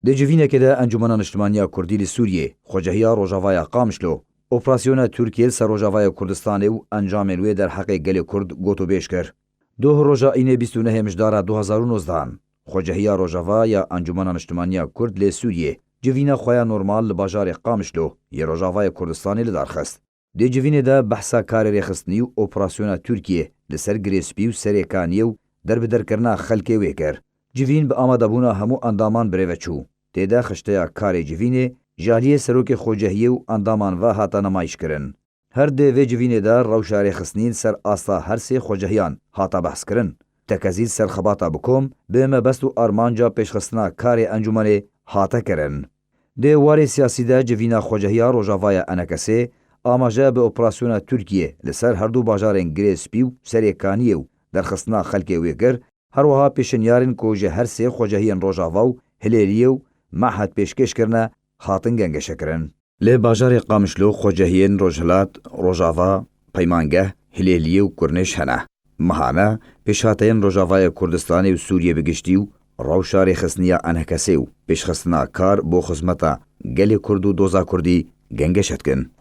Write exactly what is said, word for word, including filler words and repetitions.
Di civînekê de Encûmena Niştimaniya Kurdî li Sûriyê, Xwecehiya Rojavaya Qamişlo, operasyona Tirkiyê li ser Rojavaya Kurdistanê û encamên wê derheqê gelê Kurd gotûbêj kir. Doh roja înê bîst û nehê Mijdara du hezar û nozdehan, Xwecehiya Rojava ya Encûmena Niştimaniya Kurd lê Sûriyê civîna xwe ya normal li bajarê Qamişlo yê Rojavayê Kurdistanê li dar xist. Di civînê de behsa karê rêxistinî û operasyona Tirkiyê li ser Girê Spî û Serê Kaniyê û derbiderkirina xelkê wê kir. Civîn bi amadebûna hemû endaman birêve çû. Tê de xişteya karê civînê ji aliyê serokê xwecehiyê û endaman ve hate nimayîş kirin. Her di vê civînê de rewşa rêxistinî li ser asta her sê xwecehiyan hate behskirin. Tekezî li ser xebata bi kom bi mebest û armanca pêşxistina karê encûmenê hate kirin. Di warê siyasî de civîna xwecehiya Rojavaya Enekesê amaje bi operasyona Tirkiyê li ser herdu bajarên Girê Spî û Serê Kaniyê û derxistina xelkê wê kir, her wiha pêşinyarên ku ji her sê xwecehiyên Rojava û Hilêliyê û Mehed pêşkêş kirine, hatin gengeşekirin. Li bajarê Qamişlo xwecehiyên Rojhilat, Rojava, Peymangeh, Hilêliyê û Kurnêş hene. Mehane, pêşhateyên Rojavayê Kurdistanê û Sûriyê bi giştî û rewşa rêxistiniya Enekesê û pêşxistina kar bo xizmeta gelê Kurd û doza Kurdî gengeşe dikin.